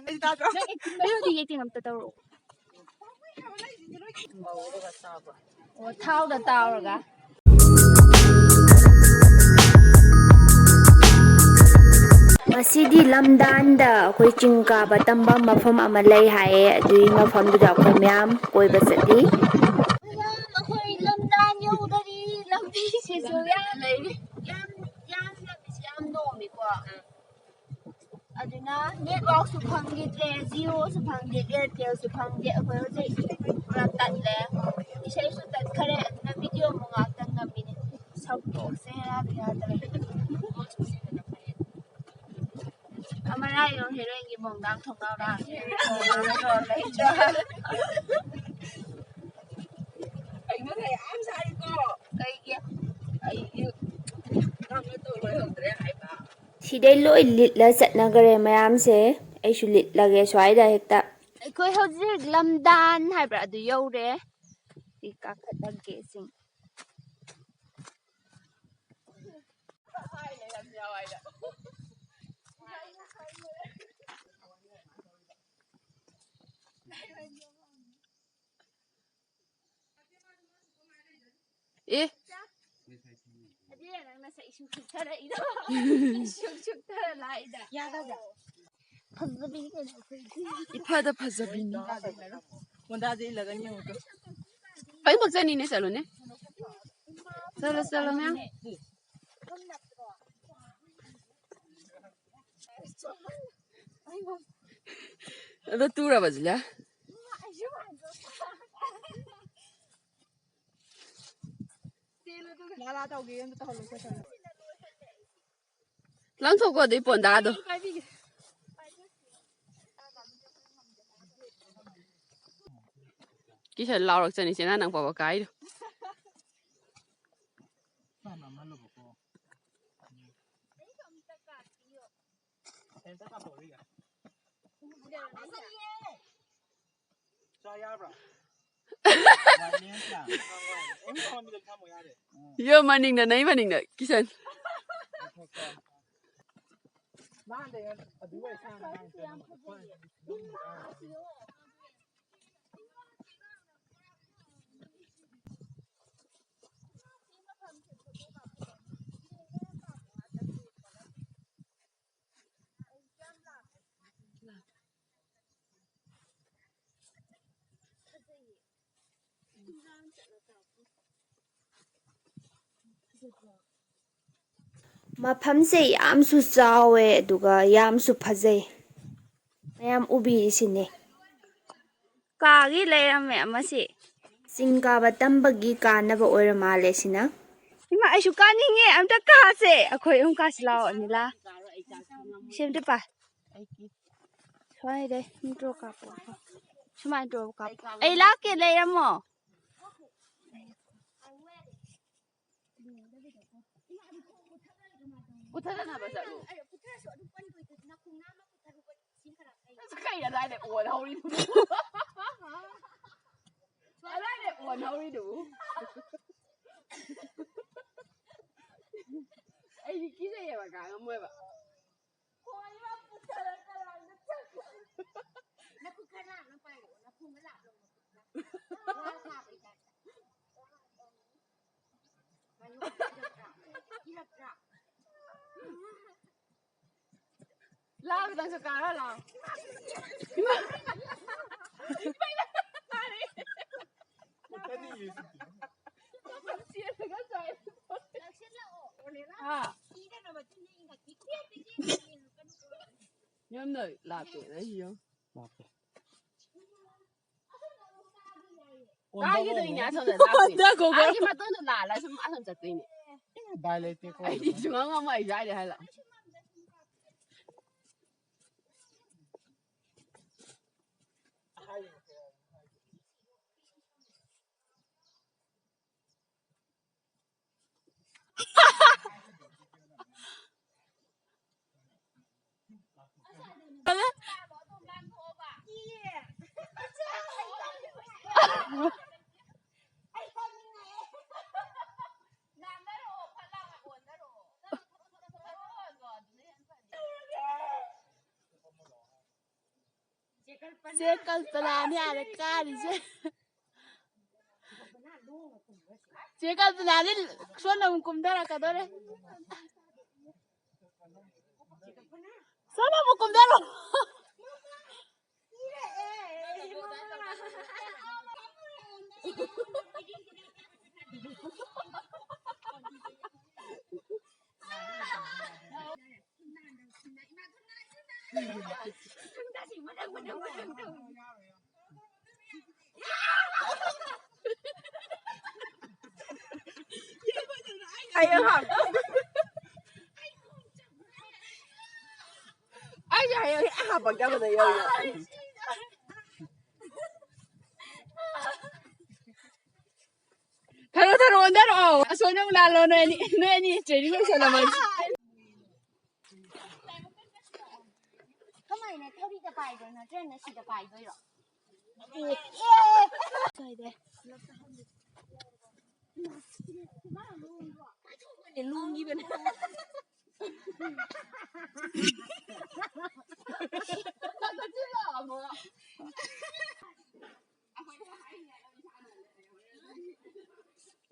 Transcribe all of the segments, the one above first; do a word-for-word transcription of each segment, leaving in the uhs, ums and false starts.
ꯅꯪ acting ꯍꯩꯔꯗꯤ acting ꯑꯝꯇ ꯇꯧꯔꯛꯑꯣ꯫ ꯑꯣ, ꯊꯥꯎꯗ ꯇꯥꯎꯔꯒ꯫ ꯉꯁꯤꯗꯤ ꯂꯝꯗꯥꯟꯗ ꯑꯩꯈꯣꯏ ꯆꯤꯡ ꯀꯥꯕ ꯇꯝꯐꯝ ꯃꯐꯝ ꯑꯃ ꯂꯩ ꯍꯥꯏꯌꯦ꯫ ꯑꯗꯨꯒꯤ ꯃꯐꯝꯗꯨꯗ ꯑꯩꯈꯣꯏ ꯃꯌꯥꯝ ꯀꯣꯏꯕ ꯆꯠꯂꯤ꯫ ꯑꯩꯈꯣꯏ ꯂꯝꯗꯥꯟ ꯌꯧꯗꯔꯤ꯫ ꯂꯝꯕꯤꯁꯤꯁꯨ ꯌꯥꯝ, ꯌꯥꯝ, ꯌꯥꯝ, ꯂꯝꯕꯤꯁꯤ ꯌꯥꯝ ꯅꯣꯝꯃꯤꯀꯣ꯫ ꯑꯗꯨꯅ network ꯁꯨ ꯐꯪꯈꯤꯗ꯭ꯔꯦ, Jio ꯁꯨ ꯐꯪꯗꯦ, Airtel ꯁꯨ ꯐꯪꯗꯦ꯫ ꯑꯩꯈꯣꯏ ꯍꯧꯖꯤꯛ ꯄꯨꯔꯥ ꯇꯠꯂꯦ꯫ ꯏꯁꯩꯁꯨ ꯇꯠꯈꯔꯦ꯫ ꯑꯗꯨꯅ video ꯑꯃꯨꯛ ꯉꯥꯛꯇꯪ ꯅꯝꯃꯤꯅꯦ꯫ ꯁꯛꯇꯣꯛꯁꯦ ꯌꯥꯗ ꯌꯥꯗ꯭ꯔꯦ꯫ ꯑꯃꯔꯥꯏꯔꯣ heroine ꯒꯤ ꯃꯣꯡꯗꯥꯡ ꯊꯣꯡꯅꯥꯎ ꯂꯥꯛꯑꯦ꯫ ꯀꯩꯅꯣꯅꯦ, ꯌꯥꯝ ꯁꯥꯏꯀꯣ꯫ ꯀꯩꯒꯤ? ꯑꯩꯒꯤ ꯅꯪꯅ ꯇꯧ ꯂꯣꯏꯍꯧꯗ꯭ꯔꯦ ꯍꯥꯏꯕ꯫ ꯁꯤꯗꯩ ꯂꯣꯏ ꯂꯤꯠꯂ ꯆꯠꯅꯈ꯭ꯔꯦ ꯃꯌꯥꯝꯁꯦ꯫ ꯑꯩꯁꯨ ꯂꯤꯠꯂꯒꯦ ꯁ꯭ꯋꯥꯏꯗ ꯍꯦꯛꯇ꯫ ꯑꯩꯈꯣꯏ ꯍꯧꯖꯤꯛ ꯂꯝꯗꯥꯟ ꯍꯥꯏꯕ꯭ꯔꯥ ꯑꯗꯨ ꯌꯧꯔꯦ꯫ ꯁꯤ ꯀꯥꯈꯠꯂꯒꯦ ꯆꯤꯡ꯫ ꯑꯦ꯫ ꯑꯗꯨꯅ ꯅꯪ ꯅꯁꯛ ꯏꯁꯨ ꯁꯨꯛꯊꯔꯛꯏꯗꯣ꯫ ꯏꯁꯨ ꯁꯨꯛꯊꯔ ꯂꯥꯛꯏꯗ꯫ ꯌꯥꯗꯕ꯭ꯔꯥ? ꯐꯖꯕꯤꯅꯤ ꯀꯩꯅꯣ ꯑꯩꯈꯣꯏꯗꯤ꯫ ꯏꯐꯗ ꯐꯖꯕꯤꯅꯤ꯫ ꯃꯣꯟꯗꯥꯁꯦ ꯏꯜꯂꯒ ꯌꯦꯡꯉꯨꯇꯣ꯫ ꯀꯩ ꯄꯛꯆꯅꯤꯅꯦ, ꯆꯠꯂꯨꯅꯦ꯫ ꯆꯠꯂꯣ, ꯆꯠꯂꯣ, ꯃꯌꯥꯝ꯫ ꯑꯗꯣ ꯇꯨꯔꯕ, ꯖꯤꯂꯤꯌꯥ? ꯂꯥꯂꯥ ꯇꯧꯒꯦ ꯑꯝꯇ ꯇꯧꯍꯜꯂꯨ꯫ ꯂꯪꯊꯣꯛꯀꯣ ꯑꯗꯨꯏ ꯄꯣꯟꯗꯥꯗꯣ꯫ ꯀꯤꯁꯟ ꯂꯥꯎꯔꯛꯆꯅꯤ ꯆꯦꯅꯥ ꯅꯪ ꯄꯥꯕ ꯀꯥꯏꯗꯣ꯫ ꯆꯥ ꯌꯥꯕ꯭ꯔꯥ? ꯌꯥꯏꯅꯦ, ꯆꯥ꯫ ꯑꯗꯨꯝ ꯊꯝꯃꯝꯃꯤꯗ ꯊꯝꯃꯣ ꯌꯥꯔꯦ꯫ ꯌꯣ ꯃꯅꯤꯡꯗ, ꯅꯩ ꯃꯅꯤꯡꯗ, ꯀꯤꯁꯟ꯫ ꯃꯥꯗꯤ ꯑꯗꯨ ꯑꯣꯏꯔꯁꯥꯅ ꯍꯥꯏꯔꯛꯇꯅ ꯃꯈꯣꯏ ꯃꯐꯝꯁꯦ ꯌꯥꯝꯁꯨ ꯆꯥꯎꯋꯦ, ꯑꯗꯨꯒ ꯌꯥꯝꯁꯨ ꯐꯖꯩ꯫ ꯃꯌꯥꯝ ꯎꯕꯤꯔꯤꯁꯤꯅꯦ꯫ ꯀꯥꯒꯤ ꯂꯩꯔꯝꯃꯦ ꯑꯃꯁꯤ꯫ ꯆꯤꯡ ꯀꯥꯕ ꯇꯝꯕꯒꯤ ꯀꯥꯟꯅꯕ ꯑꯣꯏꯔ ꯃꯥꯜꯂꯦ ꯁꯤꯅ꯫ ꯏꯃꯥ, ꯑꯩꯁꯨ ꯀꯥꯅꯤꯡꯉꯦ, ꯑꯝꯇ ꯀꯥꯁꯦ꯫ ꯑꯩꯈꯣꯏ ꯑꯍꯨꯝ ꯀꯥꯁꯤ ꯂꯥꯛꯑꯣ, ꯑꯅꯤꯂꯥ꯫ ꯁꯦꯝꯗꯤ ꯄꯥꯏ꯫ ꯁ꯭ꯋꯥꯏꯗꯩ intro ꯀꯥꯞꯄꯣ꯫ ꯁꯨꯃꯥꯏꯅ ꯇꯧꯔ ꯀꯥꯞꯄꯣ꯫ ꯑꯩ ꯂꯥꯛꯀꯦ, ꯂꯩꯔꯝꯃꯣ꯫ ꯄꯨꯊꯗꯅꯕ ꯆꯠꯂꯨ꯫ ꯅꯪꯁꯨ ꯀꯩ ꯑꯗꯥꯏꯗ ꯑꯣꯟꯍꯧꯔꯤꯗꯨꯕꯨ? ꯑꯗꯥꯏꯗ ꯑꯣꯟꯍꯧꯔꯤꯗꯨꯕꯨ? ꯑꯩꯗꯤ ꯀꯤꯖꯩꯌꯦꯕ, ꯀꯥ ꯉꯝꯃꯣꯏꯕ꯫ ꯅꯈꯨꯠ ꯈꯔ ꯂꯥꯞꯅ ꯄꯥꯏꯔꯛꯑꯣ, ꯅꯈꯣꯡꯗ ꯂꯥꯞꯅ ꯋꯥ ꯊꯥꯕꯩ ꯇꯥꯏꯞꯇ꯫ ꯃꯥꯏ ꯋꯥ ꯏꯔꯛꯇ꯭ꯔꯥ? ꯏꯔꯛꯇ꯭ꯔꯥ? ꯂꯥꯛꯑꯣ, ꯅꯪꯁꯨ ꯀꯥꯔꯣ ꯂꯥꯛꯑꯣ꯫ ꯂꯥꯛꯁꯤꯜꯂꯛꯑꯣ꯫ ꯍꯥ? ꯌꯥꯝꯅ ꯂꯥꯞꯄꯦ, ꯑꯩ ꯌꯦꯡꯉꯣ꯫ ꯂꯥꯞꯄꯦ꯫ ꯀꯥꯈꯤꯗꯣꯏꯅꯦ, ꯑꯁꯣꯝꯗ ꯂꯥꯛꯇꯣꯏꯅꯦ꯫ ꯑꯣꯟꯊꯈꯣꯀꯣ꯫ ꯑꯩꯒꯤ ꯃꯇꯣꯟꯗꯣ ꯂꯥꯜꯂ ꯁꯨꯝ ꯑꯁꯣꯝ ꯆꯠꯇꯣꯏꯅꯦ꯫ ꯎꯄꯥꯏ ꯂꯩꯇꯦꯀꯣ꯫ ꯑꯩꯗꯤ ꯁꯨꯡꯉꯝ ꯉꯝꯃꯣꯏ, ꯑꯩ ꯁ꯭ꯋꯥꯏꯗ ꯍꯜꯂꯛ꯫ ꯆꯦ ꯀꯜꯄꯅꯥꯅꯤ ꯑꯥꯗ ꯀꯥꯔꯤꯁꯦ꯫ ꯆꯦ ꯀꯜꯄꯅꯥꯗꯤ ꯁꯣꯝꯗ ꯑꯃꯨꯛ ꯀꯨꯝꯊꯔꯛꯀꯗꯧꯔꯦ꯫ ꯁꯣꯝꯗ ꯑꯃꯨꯛ ꯀꯨꯝꯊꯔꯛꯑꯣ꯫ ꯑꯩꯁꯨ ꯍꯌꯦꯡ ꯍꯦꯛ ꯍꯥꯄꯛꯇꯕꯗ ꯌꯧꯔꯦ꯫ ꯊꯔꯣ, ꯊꯔꯣ ꯑꯣꯟꯊꯔꯛꯑꯣ꯫ ꯑꯁꯣꯝꯗ ꯑꯃꯨꯛ ꯂꯥꯜꯂꯣ, ꯅꯣꯏ ꯑꯅꯤ, ꯅꯣꯏ ꯑꯅꯤ training ꯂꯣꯏꯁꯜꯂꯝꯃꯅꯤ꯫ ꯀꯃꯥꯏꯅ ꯊꯧꯔꯤꯗ ꯄꯥꯏꯗꯣꯏꯅꯣ? ꯇ꯭ꯔꯦꯟꯅ ꯁꯤꯗ ꯄꯥꯏꯗꯣꯏꯔꯣ? ꯁꯣꯏꯗꯦ꯫ ꯂꯣꯡꯒꯤꯕꯅꯦ꯫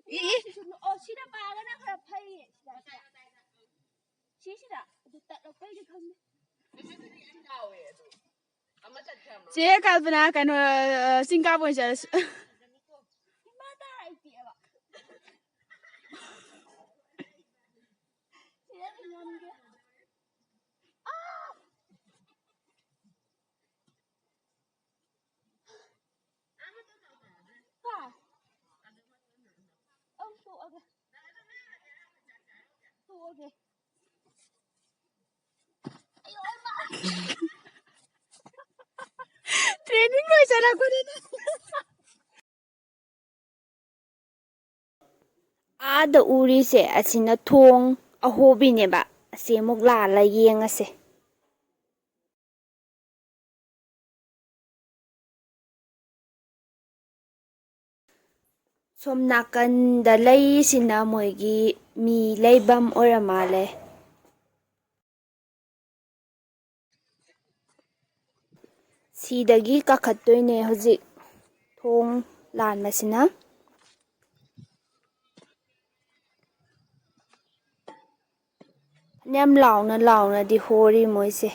E, E. ꯑꯣ, ꯁꯤꯗ ꯄꯥꯏꯔꯒꯅ ꯈꯔ ꯐꯩꯌꯦ꯫ ꯁꯤꯗ, ꯁꯤꯗ꯫ ꯁꯤꯁꯤꯗ꯫ ꯑꯗꯨ ꯇꯠꯂꯛꯄꯩꯗꯤ ꯈꯪꯗꯦ꯫ ꯆꯦ ꯀꯜꯄꯅꯥ, ꯀꯩꯅꯣ, ꯑ, ꯆꯤꯡ ꯀꯥꯕ ꯑꯣꯏꯅ ꯆꯠꯂꯁꯤ꯫ ꯏꯃꯥ ꯇꯥꯔꯛꯏ ꯄꯤꯛꯑꯕ꯫ ꯁꯤꯗꯗꯤ ꯉꯝꯗꯦ꯫ ꯑꯥ! ꯍꯥ? ꯑꯧ, ꯇꯣꯛꯑꯒꯦ꯫ ꯇꯣꯛꯑꯒꯦ꯫ Training ꯂꯣꯏꯁꯜꯂꯛꯄꯗꯨꯅ꯫ ꯑꯥꯗ ꯎꯔꯤꯁꯦ ꯑꯁꯤꯅ ꯊꯣꯡ ꯑꯍꯣꯕꯤꯅꯦꯕ꯫ ꯑꯁꯤ ꯑꯃꯨꯛ ꯂꯥꯜꯂ ꯌꯦꯡꯉꯁꯦ꯫ ꯁꯣꯝ ꯅꯥꯀꯟꯗ ꯂꯩꯁꯤꯅ ꯃꯣꯏꯒꯤ ꯃꯤ ꯂꯩꯐꯝ ꯑꯣꯏꯔ ꯃꯥꯜꯂꯦ꯫ ꯁꯤꯗꯒꯤ ꯀꯥꯈꯠꯇꯣꯏꯅꯦ ꯍꯧꯖꯤꯛ ꯊꯣꯡ ꯂꯥꯟꯕꯁꯤꯅ꯫ ꯐꯅꯌꯥꯝ ꯂꯥꯎꯅ ꯂꯥꯎꯅꯗꯤ ꯍꯣꯔꯤ ꯃꯣꯏꯁꯦ꯫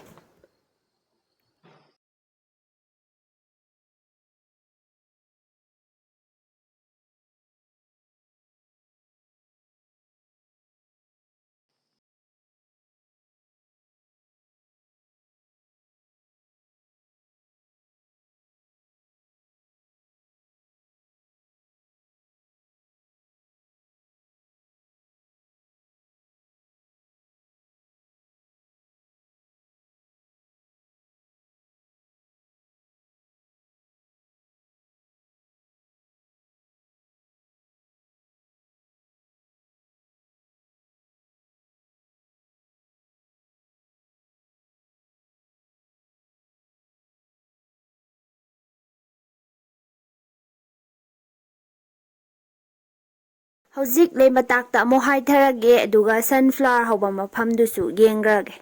ꯍꯧꯖꯤꯛ ꯂꯩ ꯃꯇꯥꯛꯇ ꯑꯃꯨꯛ ꯍꯥꯏꯊꯔꯒꯦ, ꯑꯗꯨꯒ sunflower ꯍꯧꯕ ꯃꯐꯝꯗꯨꯁꯨ ꯌꯦꯡꯈ꯭ꯔꯒꯦ꯫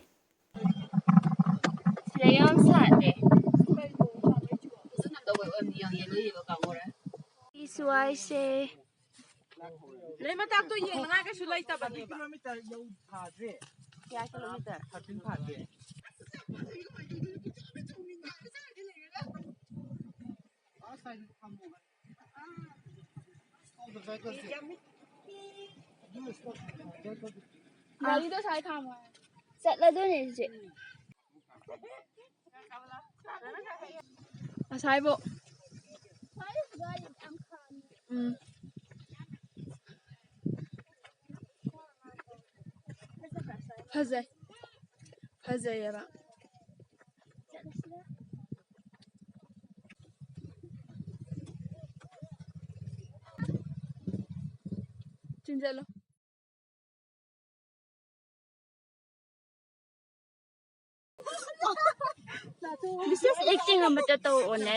ꯁꯤꯗ ꯌꯥꯝ ꯁꯥꯠꯂꯦ꯫ ꯁꯤꯁꯨ ꯍꯥꯏꯁꯦ꯫ ꯂꯩ ꯃꯇꯥꯛꯇꯣ ꯌꯦꯡꯅꯉꯥꯏ ꯀꯩꯁꯨ ꯂꯩꯇꯕꯅꯦꯕ꯫ ꯀꯌꯥ ꯀꯤꯂꯣꯃꯤꯇꯔ? ꯊꯥꯔꯇꯤꯟ ꯐꯥꯗꯦ꯫ ꯒꯥꯔꯤꯗꯣ ꯁꯥꯏ ꯈꯥꯝꯃꯣ ꯍꯥꯏ꯫ ꯆꯠꯂꯗꯣꯏꯅꯦ ꯍꯧꯖꯤꯛ꯫ ꯉꯁꯥꯏꯕꯣ꯫ ꯎꯝ꯫ ꯐꯖꯩ꯫ ꯐꯖꯩꯌꯦꯕ꯫ ꯆꯤꯟꯖꯜꯂꯣ꯫ Missus acting ꯑꯃꯇ ꯇꯧꯔꯛꯑꯣꯅꯦ꯫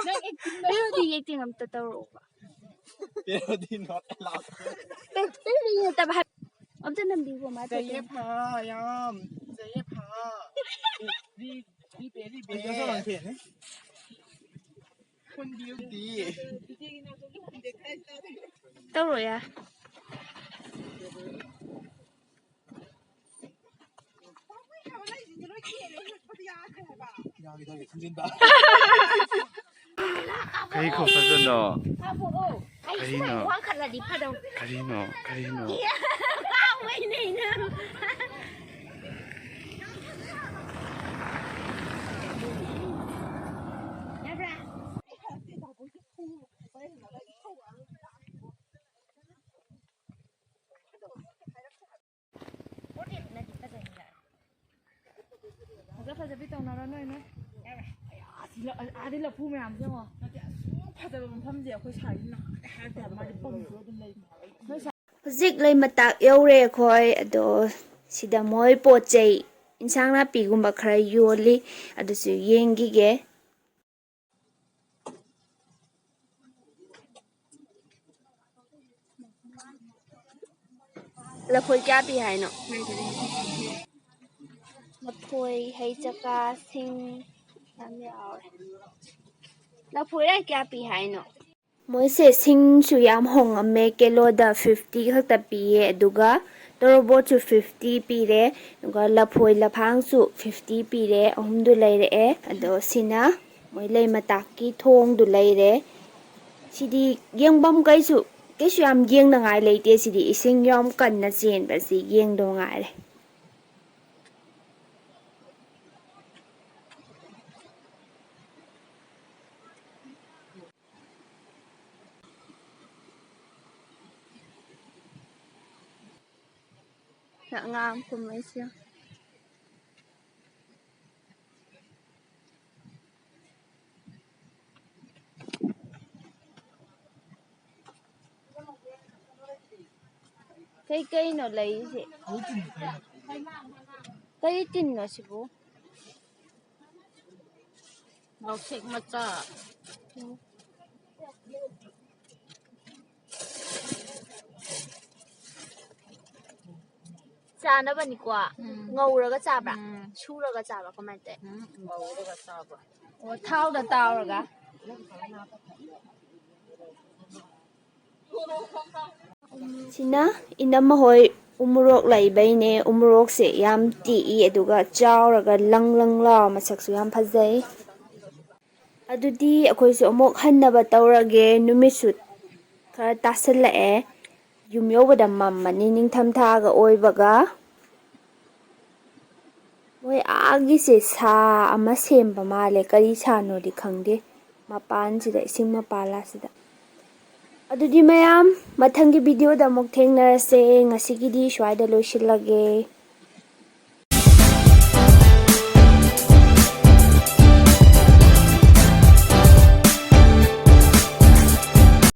ꯅꯪ acting ꯃꯌꯣꯗꯤ acting ꯑꯃꯇ ꯇꯧꯔꯛꯑꯣꯕ꯫ Parody not allowed. Parody ꯅꯠꯇꯕ ꯍꯥꯏ-, ꯑꯝꯇ ꯅꯝꯕꯤꯈꯣ ꯃꯥ ꯐꯖꯩꯌꯦ ꯇꯧꯗꯣꯏꯅꯦ꯫ ꯐꯥ ꯌꯥꯝ ꯐꯖꯩꯌꯦ ꯐꯥ꯫ ꯇꯧꯔꯣ ꯌꯥ꯫ ꯀꯩ ꯈꯨꯐꯖꯅꯣ? ꯀꯔꯤꯅꯣ? ꯀꯔꯤꯅꯣ? ꯀꯔꯤꯅꯣ? ꯐꯖ ꯐꯖꯕꯤ ꯇꯧꯅꯔꯣ ꯅꯣꯏ ꯅꯣꯏ꯫ ꯑꯁꯤ ꯂ-, ꯑꯥꯗꯤ ꯂꯐꯨ ꯃꯌꯥꯝꯁꯦ ꯌꯦꯡꯉꯣ꯫ ꯅꯠꯇꯦ, ꯑꯁꯨꯛ ꯐꯖꯕ ꯃꯐꯝꯁꯦ ꯑꯩꯈꯣꯏ ꯁꯥꯏꯁꯤꯅ ꯅꯍꯥꯟꯗꯩ ꯍꯥꯏꯔꯛꯇꯦ ꯍꯥꯏꯕ, ꯃꯥꯗꯤ ꯄꯪꯗ꯭ꯔꯣ ꯑꯗꯨꯝ ꯂꯩ꯫ ꯍꯧꯖꯤꯛ ꯂꯩ ꯃꯇꯥꯛ ꯌꯧꯔꯦ ꯑꯩꯈꯣꯏ꯫ ꯑꯗꯣ ꯁꯤꯗ ꯃꯣꯏ ꯄꯣꯠ ꯆꯩ, ꯏꯟꯁꯥꯡ ꯅꯥꯄꯤꯒꯨꯝꯕ ꯈꯔ ꯌꯣꯜꯂꯤ, ꯑꯗꯨꯁꯨ ꯌꯦꯡꯈꯤꯒꯦ꯫ ꯂꯐꯣꯏ ꯀꯌꯥ ꯄꯤ ꯍꯥꯏꯅꯣ? ꯂꯐꯣꯏ, ꯍꯩ ꯆꯀꯥ, ꯁꯤꯡ ꯌꯥꯝ ꯌꯥꯎꯔꯦ꯫ ꯂꯐꯣꯏꯅ ꯀꯌꯥ ꯄꯤ ꯍꯥꯏꯅꯣ? ꯃꯣꯏꯁꯦ ꯁꯤꯡꯁꯨ ꯌꯥꯝ ꯍꯣꯡꯉꯝꯃꯦ, ꯀꯤꯂꯣꯗ ꯐꯤꯐꯇꯤ ꯈꯛꯇ ꯄꯤꯌꯦ, ꯑꯗꯨꯒ ꯇꯣꯔꯣꯕꯣꯠꯁꯨ ꯐꯤꯐꯇꯤ ꯄꯤꯔꯦ, ꯑꯗꯨꯒ ꯂꯐꯣꯏ ꯂꯐꯥꯡꯁꯨ ꯐꯤꯐꯇꯤ ꯄꯤꯔꯦ, ꯑꯍꯨꯝꯗꯨ ꯂꯩꯔꯛꯑꯦ꯫ ꯑꯗꯣ ꯁꯤꯅ ꯃꯣꯏ ꯂꯩ ꯃꯇꯥꯛꯀꯤ ꯊꯣꯡꯗꯨ ꯂꯩꯔꯦ꯫ ꯁꯤꯗꯤ ꯌꯦꯡꯐꯝ ꯀꯩꯁꯨ, ꯀꯩꯁꯨ ꯌꯥꯝ ꯌꯦꯡꯅꯉꯥꯏ ꯂꯩꯇꯦ꯫ ꯁꯤꯗꯤ ꯏꯁꯤꯡ ꯌꯥꯝ ꯀꯟꯅ ꯆꯦꯟꯕꯁꯤ ꯌꯦꯡꯗꯧ ꯉꯥꯏꯔꯦ꯫ ꯑꯉꯥꯡ ꯀꯨꯝꯍꯩꯁꯦ꯫ ꯀꯩ ꯀꯩꯅꯣ ꯂꯩꯔꯤꯁꯦ? ꯀꯔꯤ ꯇꯤꯟꯅꯣ ꯁꯤꯕꯨ? ꯅꯥꯎꯁꯦꯛ ꯃꯆꯥ꯫ ꯆꯥꯅꯕꯅꯤꯀꯣ? ꯎꯝ꯫ ꯉꯧꯔꯒ ꯆꯥꯕ꯭ꯔꯥ? ꯎꯝ꯫ ꯁꯨꯔꯒ ꯆꯥꯕ ꯀꯃꯥꯏꯅ ꯇꯧꯋꯦ? ꯎꯝ, ꯉꯧꯔꯒ ꯆꯥꯕ꯫ ꯑꯣ, ꯊꯥꯎꯗ ꯇꯥꯎꯔꯒ꯫ ꯁꯤꯅ ꯏꯅꯝꯃ ꯍꯣꯏ ꯎꯃꯣꯔꯣꯛ ꯂꯩꯕꯩꯅꯦ꯫ ꯎꯃꯣꯔꯣꯛꯁꯦ ꯌꯥꯝ ꯇꯦꯛꯏ, ꯑꯗꯨꯒ ꯆꯥꯎꯔꯒ ꯂꯪ ꯂꯪ ꯂꯥꯎꯔ ꯃꯁꯛꯁꯨ ꯌꯥꯝ ꯐꯖꯩ꯫ ꯑꯗꯨꯗꯤ ꯑꯩꯈꯣꯏꯁꯨ ꯑꯃꯨꯛ ꯍꯟꯅꯕ ꯇꯧꯔꯒꯦ꯫ ꯅꯨꯃꯤꯠꯁꯨ ꯈꯔ ꯇꯥꯁꯜꯂꯛꯑꯦ꯫ ꯌꯨꯝ ꯌꯧꯕꯗ ꯃꯝꯃꯅꯤ, ꯅꯤꯡꯊꯝꯊꯥꯒ ꯑꯣꯏꯕꯒ꯫ ꯃꯣꯏ ꯑꯥꯒꯤꯁꯦ ꯁꯥ ꯑꯃ ꯁꯦꯝꯕ ꯃꯥꯜꯂꯦ꯫ ꯀꯔꯤ ꯁꯥꯅꯣꯗꯤ ꯈꯪꯗꯦ꯫ ꯃꯄꯥꯟꯁꯤꯗ, ꯏꯁꯤꯡ ꯃꯄꯥꯜ ꯑꯁꯤꯗ꯫ ꯑꯗꯨꯗꯤ ꯃꯌꯥꯝ, ꯃꯊꯪꯒꯤ ꯚꯤꯗꯤꯑꯣꯗ ꯑꯃꯨꯛ ꯊꯦꯡꯅꯔꯁꯦ꯫ ꯉꯁꯤꯒꯤꯗꯤ ꯁ꯭ꯋꯥꯏꯗ ꯂꯣꯏꯁꯤꯜꯂꯒꯦ꯫